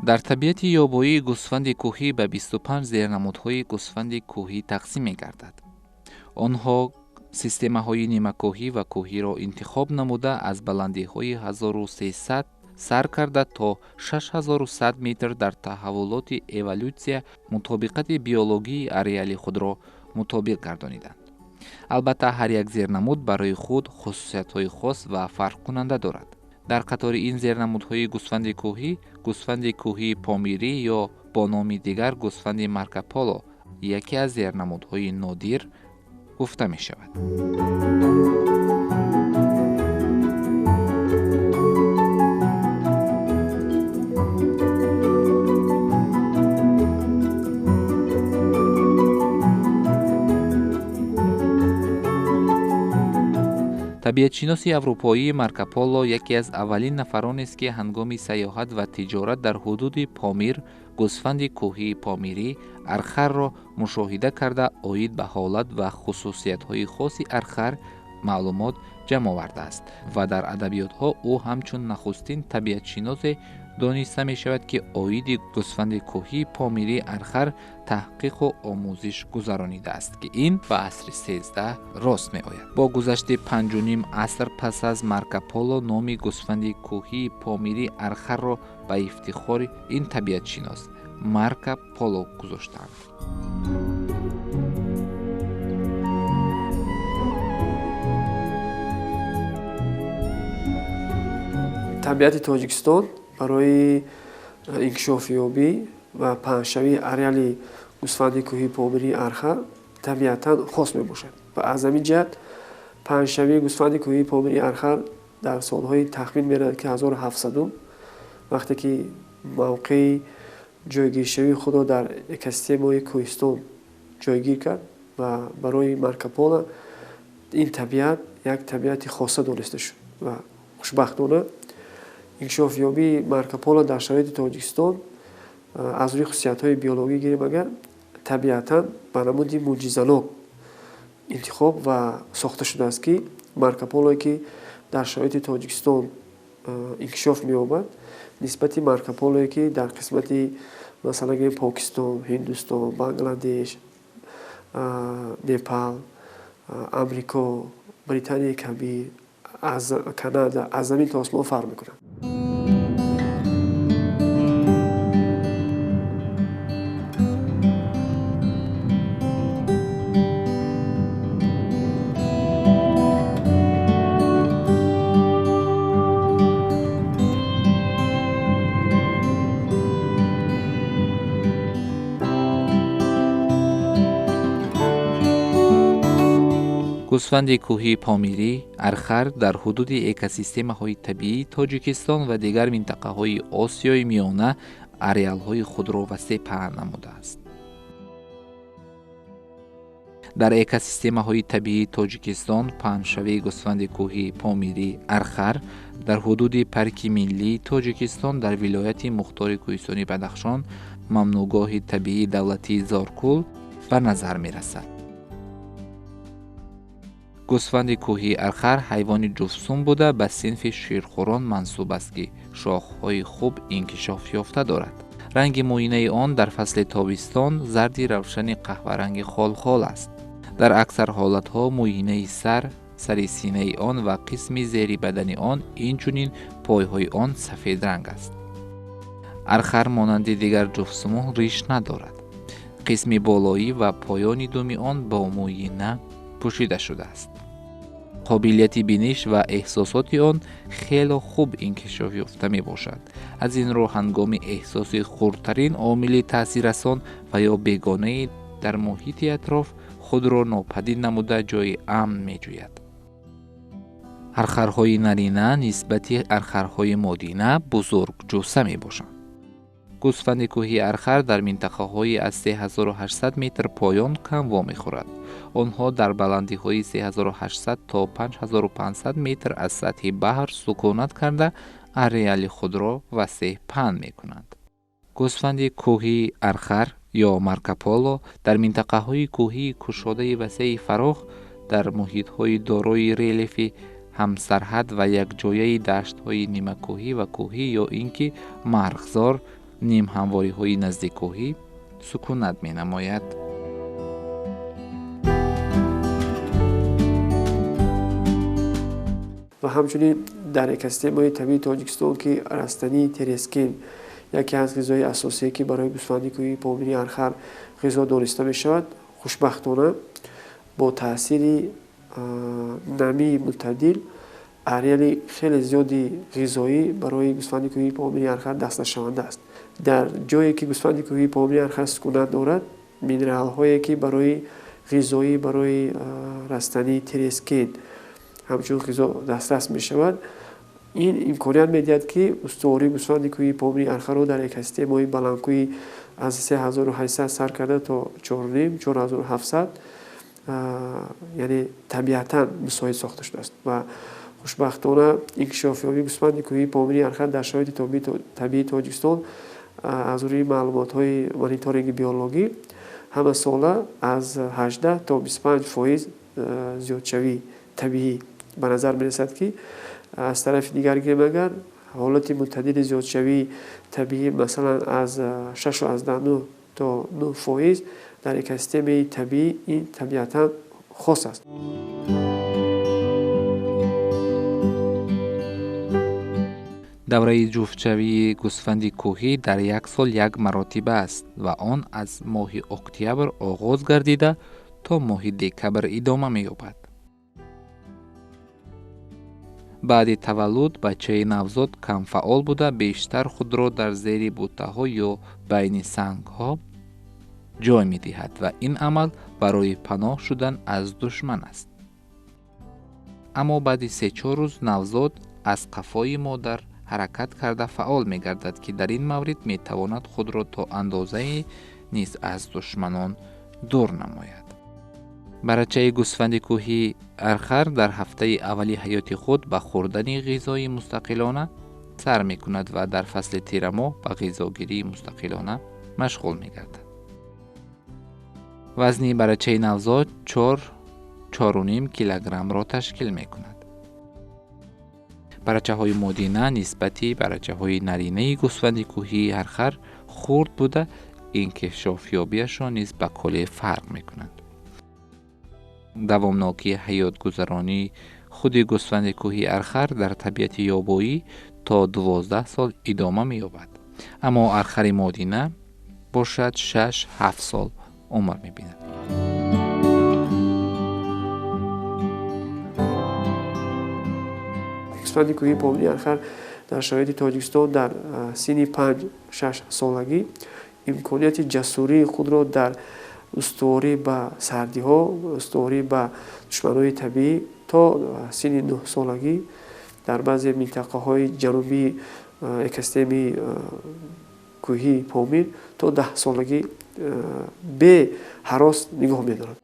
Дар табиати ёбоии гӯсфанди кӯҳӣ ба 25 зернамудҳои гӯсфанди кӯҳӣ тақсим мегардад. Онҳо системаҳои нимакӯҳӣ ва кӯҳиро интихоб намуда, аз баландиҳои 1300 сар карда то 6100 метр дар таҳаввулоти эволютсия мутобиқати биологии ареали худро мутобиқ гардониданд. Албатта, ҳар як зернамуд барои худ хусусиятҳои хос ва фарқкунанда дорад. Дар қатори ин зернамудҳои гӯсфанди кӯҳӣ, гӯсфанди кӯҳии помирӣ ё бо номи дигар гӯсфанди Марко Поло яке аз зернамудҳои нодир гуфта мешавад. Табиатшиноси аврупоии Марко Поло яке аз аввалин нафаронест, ки ҳангоми сайёҳат ва тиҷорат дар ҳудуди Помир гӯсфанди кӯҳии помирӣ архарро мушоҳида карда, оид ба ҳолат ва хусусиятҳои хоси архар маълумот ҷамъ овардааст ва дар адабиётҳо ӯ ҳамчун нахустин табиатшиносе дониста мешавад, ки оиди гӯсфанди кӯҳии помирӣ архар таҳқиқу омӯзиш гузаронидааст, ки ин ба асри 13 рост меояд. Бо гузашти 5,5 аср пас аз Марко Поло номи гӯсфанди кӯҳии помирӣ архарро ба ифтихори ин табиатшинос Марко Поло гузоштанд. Табиати Тоҷикистон барои инкишофёбӣ ва паҳншавии ареали гӯсфанди кӯҳии помирии архар табиатан хос мебошад ва аз ҳамин ҷиҳат паҳншавии гӯсфанди кӯҳии помирии архар дар солҳои тахмин меравад, ки 1700, вақте ки мавқеи ҷойгиршавии худро дар экосистемаҳои кӯҳистон ҷойгир кард ва барои Марко Поло ин табиат як табиати хоса дониста шуд ва хушбахтона инкишофёбии Марко Поло дар шароити Тоҷикистон аз рӯи хусусиятҳои биологӣ гирем агар, табиатан ба намуди мӯъҷизанок интихоб ва сохта шудааст, ки Марко Полое, ки дар шароити Тоҷикистон инкишоф меёбад, нисбати Марко Полое, ки дар қисмати, масалан гирем, Покистон, Ҳиндустон, Бангладеш, Непал, Амрико, Британияи Кабир, аз Канада аз замин то осмон фарқ мекунад. Гӯсфанди кӯҳии помирӣ архар дар ҳудуди экосистемаҳои табиии Тоҷикистон ва дигар минтақаҳои Осиёи Миёна ареалҳои худро васеъ паҳн намудааст. Дар экосистемаҳои табиии Тоҷикистон паҳншавии гӯсфанди кӯҳии помирӣ архар дар ҳудуди Парки миллии Тоҷикистон дар вилояти Мухтори Кӯҳистони Бадахшон, мамнӯъгоҳи табиии давлатии Зоркул ба назар мерасад. Гӯсфанди кӯҳии архар ҳайвони ҷуфтсум буда, ба синфи ширхӯрон мансуб аст, ки шохҳои хуб инкишоф ёфта дорад. Ранги муинаи он дар фасли тобистон зарди равшани қаҳваранги холхол аст. Дар аксар ҳолатҳо муинаи сар, сари синаи он ва қисми зери бадани он, инчунин пойҳои он сафедранг аст. Архар монанди дигар ҷуфтсумон риш надорад. Қисми болоӣ ва поёни думи он бо муина пӯшида шудааст. Қобилияти биниш ва эҳсосоти он хело хуб инкишоф ёфта мебошад. Аз ин рӯ ҳангоми эҳсоси хурдтарин омили таъсиррасон ва ё бегонаи дар муҳити атроф худро нопадид намуда ҷои амн меҷӯяд. Архарҳои нарина нисбати архарҳои модина бузургҷусса мебошанд. Гӯсфанди кӯҳии архар дар минтақаҳои аз 3800 метр поён кам вомехӯрад. Онҳо дар баландиҳои 3800 то 5500 метр аз сатҳи баҳр сукунат карда, ареали худро васеъ паҳн мекунанд. Гӯсфанди кӯҳии архар ё Марко Поло дар минтақаҳои кӯҳии кушодаи васеи фарох, дар муҳитҳои дорои релефи ҳамсарҳад ва якҷояи даштҳои нимакӯҳӣ ва кӯҳӣ ё ин ки марғзор нимҳамвориҳои наздиккӯҳӣ сукунат менамояд. Ва ҳамчунин дар экосистемаи табиии Тоҷикистон, ки растании терескен яке аз ғизои асосие, ки барои гӯсфанди кӯҳии помирии архар ғизо дониста мешавад, хушбахтона бо таъсири намии мӯътадил ареали хеле зиёди ғизоӣ барои гӯсфанди кӯҳии помирии архар дастнашаванда аст. Дар ҷое ки гӯсфанди кӯҳии помирии архар сукунат дорад, минералҳое ки барои ғизоӣ барои растании терескен ҳамчун ғизо дастрас мешавад, ин имконият медиҳад, ки устувории гӯсфанди кӯҳии помирии архарро дар экосистемаҳои баландкӯҳӣ аз 3800 сар карда то 4,5, 4700, яъне табиатан мусоид сохта шудааст. Ва хушбахтона инкишофёбии гӯсфанди кӯҳии помирии архар дар шароити табиии Тоҷикистон аз рӯи маълумотҳои мониторинги биологӣ ҳамасола аз 18 то 25% зиёдшавии табиӣ ба назар мерасад, ки аз тарафи дигар гирем агар ҳолати мӯътадили зиёдшавии табиӣ масалан аз 6,9 то 9% дар экосистемаи табиӣ ин табиатан хос аст. Давраи ҷуфтшавии гӯсфанди кӯҳӣ дар як сол як маротиба аст ва он аз моҳи октябр оғоз гардида то моҳи декабр идома меёбад. Баъди таваллуд бачаи навзод камфаъол буда, бештар худро дар зери буттаҳо ё байни сангҳо ҷой медиҳад ва ин амал барои паноҳ шудан аз душман аст. Аммо баъди се-чор рӯз навзод аз қафои модар ҳаракат карда фаъол мегардад, ки дар ин маврид метавонад худро то андозае низ аз душманон дур намояд. Барачаи гӯсфанди кӯҳии архар дар ҳафтаи аввали ҳаёти худ ба хӯрдани ғизои мустақилона сар мекунад ва дар фасли тирамоҳ ба ғизогирии мустақилона машғул мегардад. Вазни барачаи навзод 4-4,5 килограммро ташкил мекунад. Барачаҳои модина нисбати барачаҳои наринаи гӯсфанди кӯҳии архар хурд буда, инкишофёбиашон низ ба куллӣ фарқ мекунанд. Давомнокии ҳаётгузаронии худи гӯсфанди кӯҳии архар дар табиати ёбоӣ то 12 сол идома меёбад, аммо архари модина бошад 6-7 сол умр мебинад. Гӯсфанди кӯҳии помирии архар дар шароити Тоҷикистон дар синни 5-6 солагӣ имконияти ҷасурии худро дар устуворӣ ба сардиҳо, устуворӣ ба душманҳои табиӣ то синни 9 солагӣ дар баъзе минтақаҳои ҷанубии экосистемаи кӯҳии Помир то 10 солагӣ беҳарос нигоҳ медорад.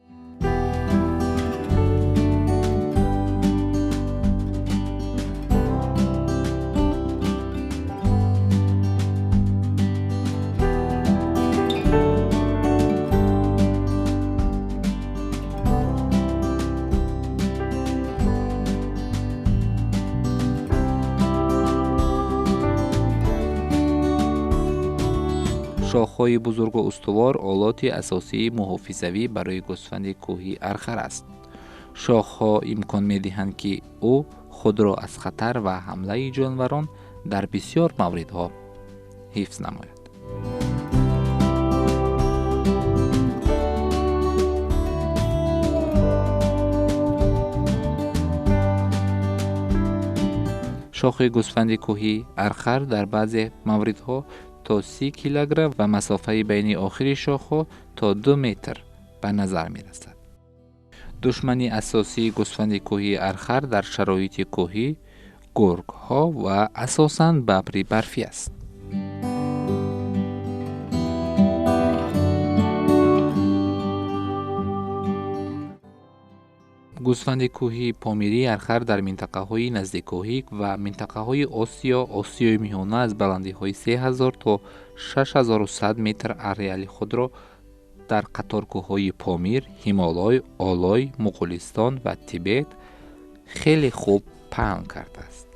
Шохҳои бузургу устувор олоти асосии муҳофизавӣ барои гӯсфанди кӯҳии архар аст. Шохҳо имкон медиҳанд, ки ӯ худро аз хатар ва ҳамлаи ҷонварон дар бисёр мавридҳо ҳифз намояд. Шохи гӯсфанди кӯҳии архар дар баъзе мавридҳо то 30 килограмм ва масофаи байни охири шохҳо то 2 метр ба назар мерасад. Душмани асосии гӯсфанди кӯҳии архар дар шароити кӯҳӣ гургҳо ва асосан бабри барфӣ аст. Гӯсфанди кӯҳии помирии архар дар минтақаҳои наздиккӯҳӣ ва минтақаҳои Осиё, Осиёи Миёна аз баландиҳои 3000 то 6100 метр ареали худро дар қаторкӯҳҳои Помир, Ҳимолой, Олой, Муғулистон ва Тибет хеле хуб паҳн кардааст.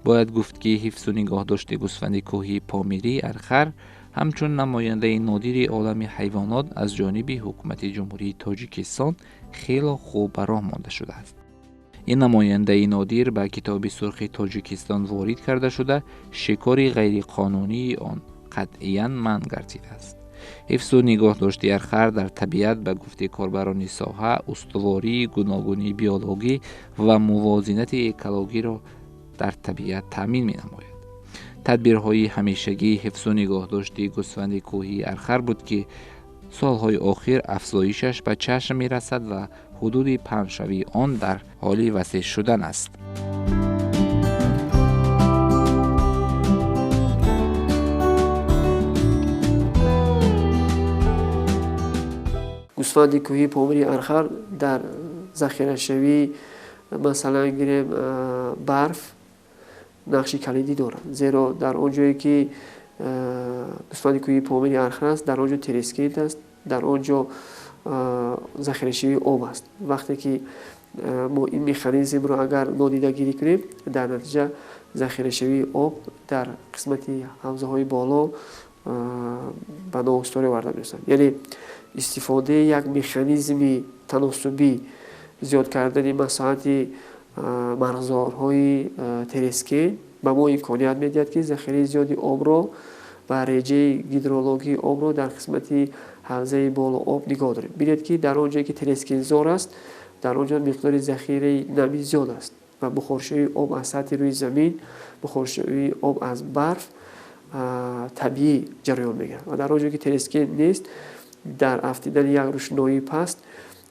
Бояд гуфт, ки ҳифзу нигоҳдошти гӯсфанди кӯҳии Помирии Архар ҳамчун намояндаи нодири олами ҳайвонот аз ҷониби ҳукумати Ҷумҳурии Тоҷикистон хело хуб ба роҳ монда шудааст. Ин намояндаи нодир ба Китоби сурхи Тоҷикистон ворид карда шуда, шикори ғайриқонунии он қатъиян манъ гардидааст. Ҳифзу нигоҳдошти архар дар табиат, ба гуфти корбарони соҳа, устувории гуногунии биологӣ ва мувозинати экологиро дар табиат таъмин менамояд. Тадбирҳои ҳамешагии ҳифзу нигоҳдошти гӯсфанди кӯҳии архар буд, ки солҳои охир афзоишаш ба чашм мерасад ва ҳудуди паҳншавии он дар ҳоли васеъ шудан аст. Гӯсфанди кӯҳии Помири Архар дар захирашавии, масалан гирем, барф нақши калидӣ дорад, зеро дар он ҷое ки гӯсфанди кӯҳии Помири Архар аст, дар он ҷо терескент аст, дар он ҷо захирашавии об аст. Вақте ки мо ин механизмро агар нодидагирӣ кунем, дар натиҷа захирашавии об дар қисмати ҳавзаҳои боло ба ноустуворӣ оварда мерасад. Яъне истифодаи як механизми таносубӣ, зиёд кардани масоҳати марғзорҳои терескен ба мо имконият медиҳад, ки захираи зиёди обро ва реҷаи гидрологии обро дар қисмати ҳавзаи болооб нигоҳ дорем. Бинед, ки дар он ҷое ки терескензор аст, дар он ҷо миқдори захираи намӣ зиёд аст ва бухоршавии об аз сатҳи рӯи замин, бухоршавии об аз барф табиӣ ҷараён мегирад. Ва дар он ҷое ки терескен нест, дар афтидани як рӯшноии паст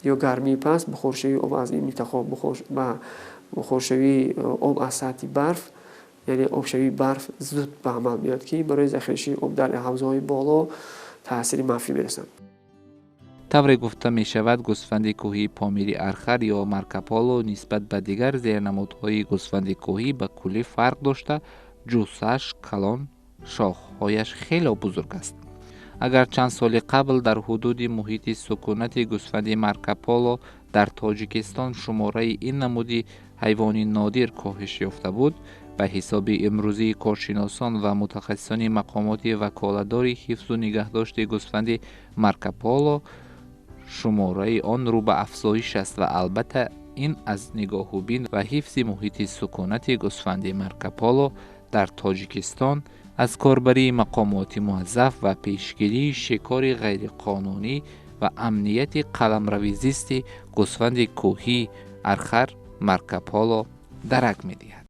ё гармии паст, бухоршавии об аз ин минтақа ва бухоршавии об аз сатҳи барф, яъне обшавии барф зуд ба амал меояд, ки барои захирашавии об дар ҳавзаҳои боло таъсири манфӣ мерасонад. Тавре гуфта мешавад, гӯсфанди кӯҳии Помири Архар ё Маркополо нисбат ба дигар зернамудҳои гӯсфанди кӯҳӣ ба куллӣ фарқ дошта, ҷуссааш калон, шохҳояш хело бузург аст. Агар чанд соли қабл дар ҳудуди муҳити сукунати гӯсфанди Маркополо дар Тоҷикистон шумораи ин намуди ҳайвони нодир коҳиш ёфта буд, ба ҳисоби имрӯзии коршиносон ва мутахассисони мақомоти ваколатдори ҳифзу нигаҳдошти гӯсфанди Маркополо шумораи он рӯ ба афзоиш аст ва албатта ин аз нигоҳубин ва ҳифзи муҳити сукунати гӯсфанди Маркополо дар Тоҷикистон, аз корбарии мақомоти муаззаф ва пешгирии шикори ғайриқонунӣ ва амнияти қаламрави зисти гӯсфанди кӯҳии Архар Маркополо дарак медиҳад.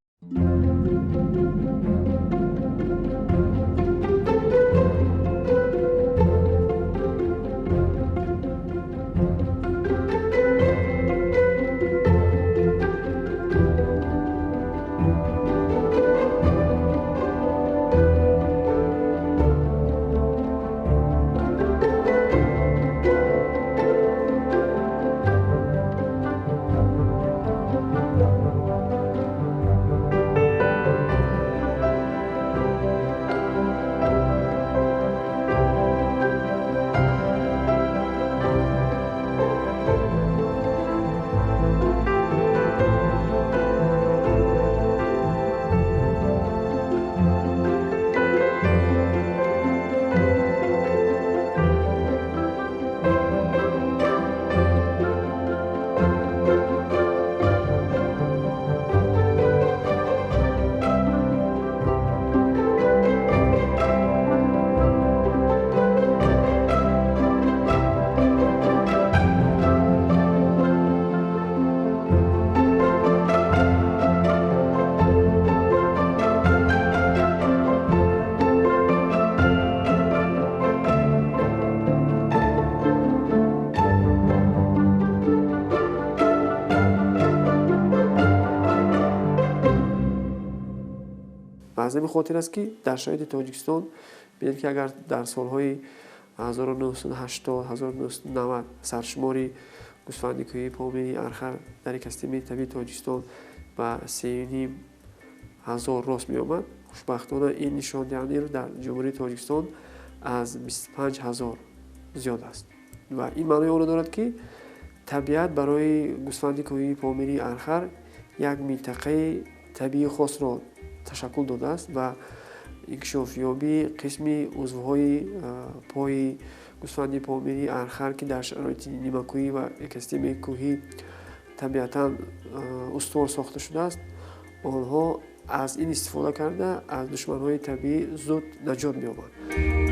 Аз ҳамин хотир аст, ки дар шароити Тоҷикистон бинед, ки агар дар солҳои 1980, 1990 саршумори гӯсфанди кӯҳии Помири Архар дар экосистемаи табиии Тоҷикистон ба 3,5 ҳазор рост меомад, хушбахтона ин нишондиҳандаро дар Ҷумҳурии Тоҷикистон аз 25 000 зиёд аст. Ва ин маънои онро дорад, ки табиат барои гӯсфанди кӯҳии Помири Архар як минтақаи табиии хосро ташаккул додааст ва инкишофёбии қисми узвҳои пои гӯсфанди помирии архар, ки дар шароити нимакӯҳӣ ва экосистемаи кӯҳӣ табиатан устувор сохта шудааст, онҳо аз ин истифода карда, аз душманҳои табиӣ зуд наҷот меёбанд.